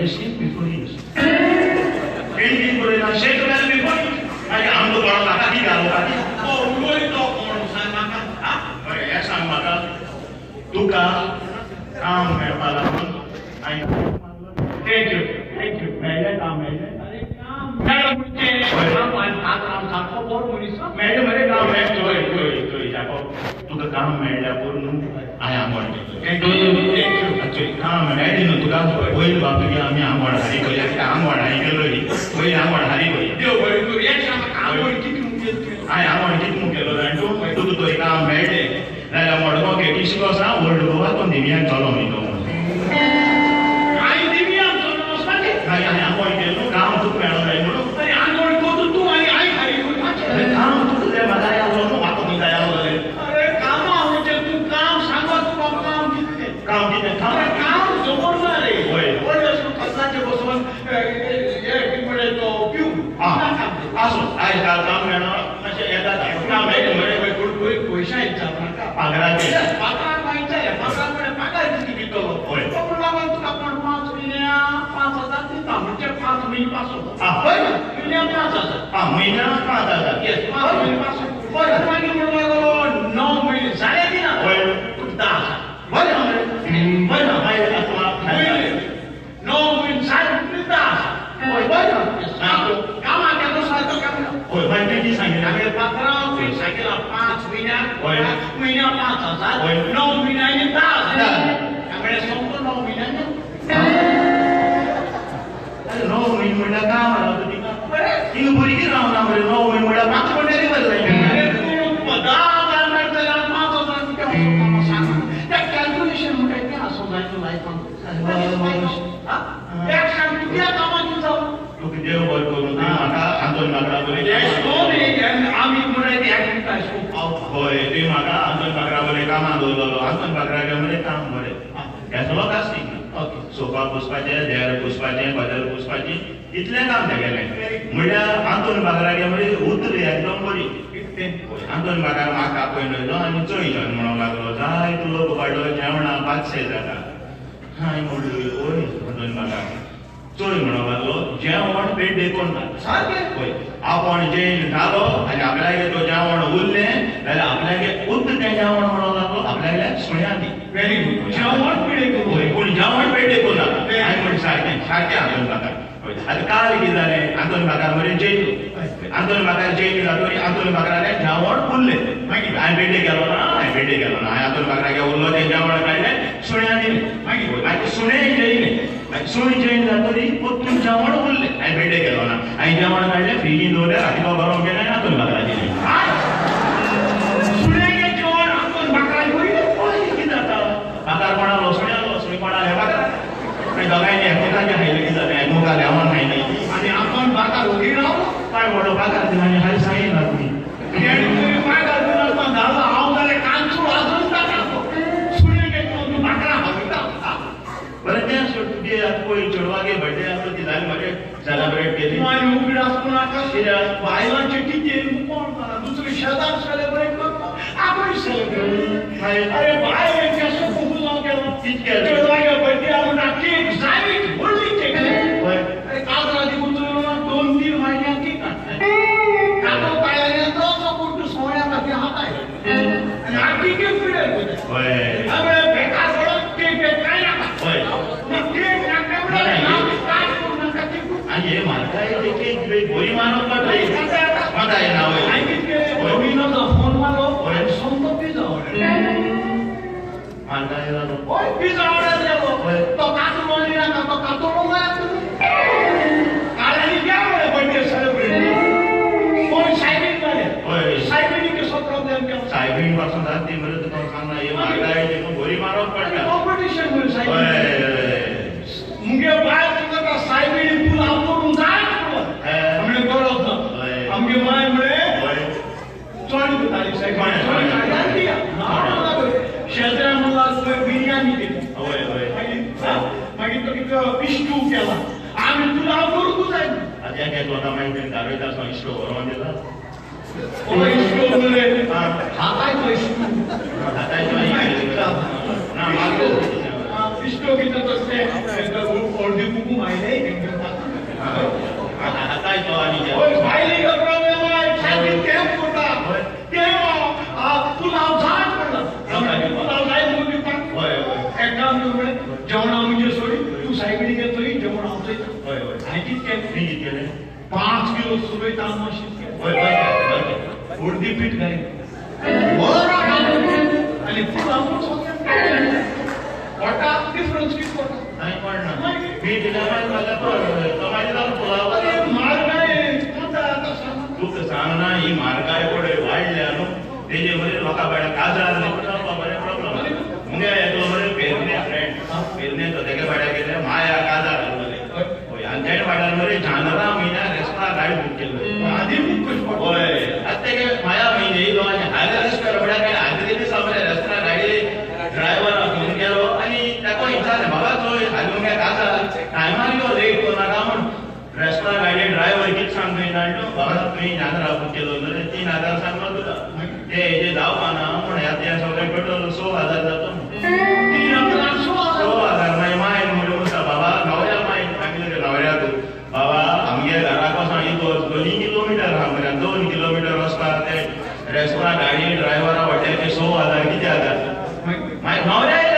Medicine before use. Painting बरयला shake well before use. मागीर आमकां कोण नाका ती घालपाची. उलयतो कोण सांग म्हाका. बरें हें सांग म्हाका, तुका काम मेळपा लागून हांवें thank you thank you. मेळ्ळें काम मेळ्ळें. अरे काम मेळ्ळें म्हणजे सारको बरो मनीस मेळ्ळें मरे काम मेळ्ळें. चोय चोय चोय जाको तुका काम मेळ्ळ्या पोर न्हू हांवें आंगवण केली. Thank you thank you. चोय काम मेळ्ळें न्हू तुका पयलीं बाप तुगे आमी आंगवण हारी करूया. कित्याक आंगवण हांवें केलोली पयलीं आंगवण हारी करूया. देव बरें करूं. हें सांग आंगवण कितें मुखेल केलो? हांवें आंगवण कितें मुखेलो जाण तूं? तुका थंय काम मेळ्ळें जाल्यार मडगांव केटीशी वचा ओल्ड गोवा तो दिव्यांग चलो न्ही तो. हांवें दिव्यांग चलो वचपाचें. मागीर हांवें आंगवण केलें न्हू काम तुका मेळोंक जाय म्हणून. अरे आंगवण करता तूं आनी हांवें हारी करपाचें. अरे काम तुका जाय म्हाका जाय आसलो न्हू म्हाका खंय जाय आसलो जाल्यार. अरे कामां म्हणजे तूं काम सांगत तुका काम कितें? काम कितें? अरे काम जबर ना रे. हय. व्हडलें कदलाचें बसोवन हें कितें म्हणटा तो पिवन. आसूं आयज काल काम मेळना मातशें येता काम मेळटा मरे. पयशा विचार नाका. पागराचें. पागार मागीर पागार म्हळ्यार पागार कितें दितलो? हय. तो म्हणला तुका कोण 5 म्हयन्या 5,000 दिता म्हणजे 5 म्हयने पासून. हय. म्हयन्या 5,000. आं म्हयन्या 5,000. येस 5 म्हयने पासून. बरें मागीर म्हणूंक लागलो 9 म्हयने जाले की ना तुका 10,000. बरें मरे बरें मागीर पयलें 9 म्हयने जाले तुका 10,000. हय बरें. कामाक केलो सारको काम. हय मागीर तें कितें सांगिल्लें? हांवें पात्रांव तुवें सांगिलां 5 म्हयन्याक हय. म्हयन्या 5,000 हय. 9 म्हयन्यांनी 10,000. हांवें सोंपलो 9 म्हयन्यांनी. अरे 9 म्हयने म्हणल्यार काम रावता तिका. बरें. थिंगा भुरगीं रावना मरे 9 म्हयने म्हणल्यार 5 म्हणल्यार बरें जायना. अरे तूं 10,000 मेळटा जाल्यार 5,000 कितें वचूं सांग. तें कॅल्क्युलेशन म्हणटा तें आसूं जाय तूं लायफान. एक सांग तुज्या कामाक जावं. तुका देव बरें करूं तुवें म्हाका आंतोन बागरा बरें. आमी म्हणटा तें एकमेकांक पावता. हय तुवें म्हाका आंतोन बागरा बरें कामां दवरलेलो. आंतोन बागरा मरे काम बरें घेतलो कास्तीक. ओके. सोफा पुसपाचें, देर पुसपाचें, गदल पुसपाचें इतलें काम तेगेलें. म्हणल्यार आंतोन बागरागे मरे उतर एकदम बरी. आंतोन बागार म्हाका आपयलो आनी चोय जॉयन म्हणूंक लागलो जाय तुलो वाडलो जेवणां 500 जाता. हांवें म्हणलें ओय आंतोन बागार चोय म्हणूंक लागलो जेवण पेड्डे कोण सारकें. हय आपूण जेवन जालो आनी आपल्यागे तो जेवण उरलें जाल्यार आपल्यागे उरता तें जेवण म्हणूंक लागलो आपल्यागे सुण्या दी. Very good. जेवण पिडे करूं. हय पूण जेवण पेड्डे करूं नाका. हांवें म्हणलें सारकें सारकें आंतोन बागार. हय आतां काल कितें जालें आंतोन बागार मरे जेयलो. आंतोन बागार जेयलो जातकीर आंतोन बागरालें जेवण उरलें. मागीर हांवें पेड्डे केलो ना. हांवें पेड्डे केलो ना. हांवें आंतोन बागरागे उरलो तें जेवण काडलें सुण्या दिलें. मागीर मागीर सुणें जेयलें. मागीर सुणें जेयन जातकीर परतून जेवण उरलें. हांवें पेड्डे केलो ना. हांवें जेवण काडलें फ्रिजीन दवरलें रातीको गरम केलें आनी आंतोन बागरा दिलें. सुण्यागेर जेवण आंतोन बाकराक वयलें. हय कितें जाता बागार कोणालो सुण्यालो सुणी कोणाले बागार मागीर दोगांयनी एकमेकाचें खायलें कितें जालें एकमेका लेमन खायलें. आनी आंतोन बाकार ओगी रावलो. काय व्हडलो बागार दिला आनी हांवें सांगिना तुमी. तेणी तरी बाकार दिनासतना धाडलो. हांव जाल्यार कांचूर वाजोवन जाता सुण्यागेर जेवण तूं बाकरा हालयता. बरें तें सोड तुगे आतां पळय चेडवागे बर्थडे आसलो ती जाली मरे सेलेब्रेट केली. तूं आनी उगडास करूं नाका. कित्याक? बायलांचें कितें कोण जाणा दुसरे शेजार सेलेब्रेट करता आपूण सेलेब्रेट. अरे बायलेन केसो कुकू जावं केलो. कितें केलें? चेडवागे बर्थडे म्हणटा केक जायत व्हडली केक. हय. अरे काजराची उतरलो 2-3 महिन्यात केक हाडटा. काजर काडल्यार तसो कुर्टू सोण्या खातीर हाताय आनी आखी केक पिडय. हय. हांवें बेकार पडत केक बेक कांय नाका. हय. ना केक नाका म्हणल्यार काय करूं नाका केक. आनी हे म्हारगाय ते केक बरी मानप पडटा. म्हाका येना वय. हांवें कितें केलें रवीनाचो फोन मारलो हय. सोमतो पिझ्झा ऑर्डर. म्हारगाय जालो. हय पिझ्झा ऑर्डर केलो. हय. तो कातरो आनी नाका तो कातरो काळ्यांनी क्या म्हळें बर्थडे सेलेब्रेट कोण सायबीन जालें. हय. सायबिणी कसो प्रॉब्लेम केलो. सायबीण पासून जाता ती मरे तुका सांगना हे म्हारगाय देखून बरी मारप पडटा. कॉम्पिटिशन मरे सायबीण. हय. मुगे बायल तुका सायबिणी फूल हांव करूंक जाय म्हणून. म्हणलें गरज ना. हय. आमगे माय म्हणलें हय. चोणी दिताली सायबीण. कोणें? चोणी काडल्यान दिया. शेजऱ्या म्हणला तुवें बिर्याणी केली. हय हय. मागीर मागीर तो कितें इश्टू केला. आमी तुला हांव करूंक जाय. आतां हें घेतलो मागीर तेणें दारयता आसतना इश्टो व्हरोन दिला. ओ इश्टो म्हणलें हातायचो इश्टू. हातायचो ना मागीर इश्टो कितें तसलें अर्दी कुकूम आयलें. उर्दी पीठ घाली आनी पुलाव पोटा डिफरन्स कितें पडटा नाही पडना पीठ पुलाव म्हारगाय तुका सांगना ही म्हारगाय पळय वाडल्या न्हू तेजे मरे लोकां बाड्या काजार बरें प्रॉब्लम मुगे येतलो मरे पेरणे फ्रेंड पेरणे तो तेगे बाड्या गेले माया काजार आसलेले हय आनी तेणे बाड्यार मरे जानवरां म्हयन्या रेस्टोरां गाडी बूक केल्ले आदी बूक कशें पडटा हय आतां तेगे माया म्हयने येयलो आनी हांवें रेस्टोरंट बाड्यार गेले आदले दिसा मरे रेस्टोरां गाडी ड्रायव्हराक घेवन गेलो आनी ताका विचारलें बाबा चोय हाली मुगे काजार टायमार यो लेट करनाका म्हूण रेस्टोरां गाडी ड्रायव्हर कितें सांगता जाणा बाबा तुवें जानवरां बूक केलो जाल्यार 3000 सांगलो तुका ते हेजे जावपाना म्हूण ह्या ते सगळें टोटल 6000 जाता 6000 मागीर मायन म्हणून उरता बाबा न्हवऱ्या मायन सांगलें रे न्हवऱ्या तूं बाबा आमगे घरा कोसो इतलो 2 किलोमिटर आहा मरे 2 किलोमिटर वचपाक ते रेस्टोरां गाडी ड्रायव्हरा व्हडल्याचे 6000 कितें जाता मागीर न्हवऱ्या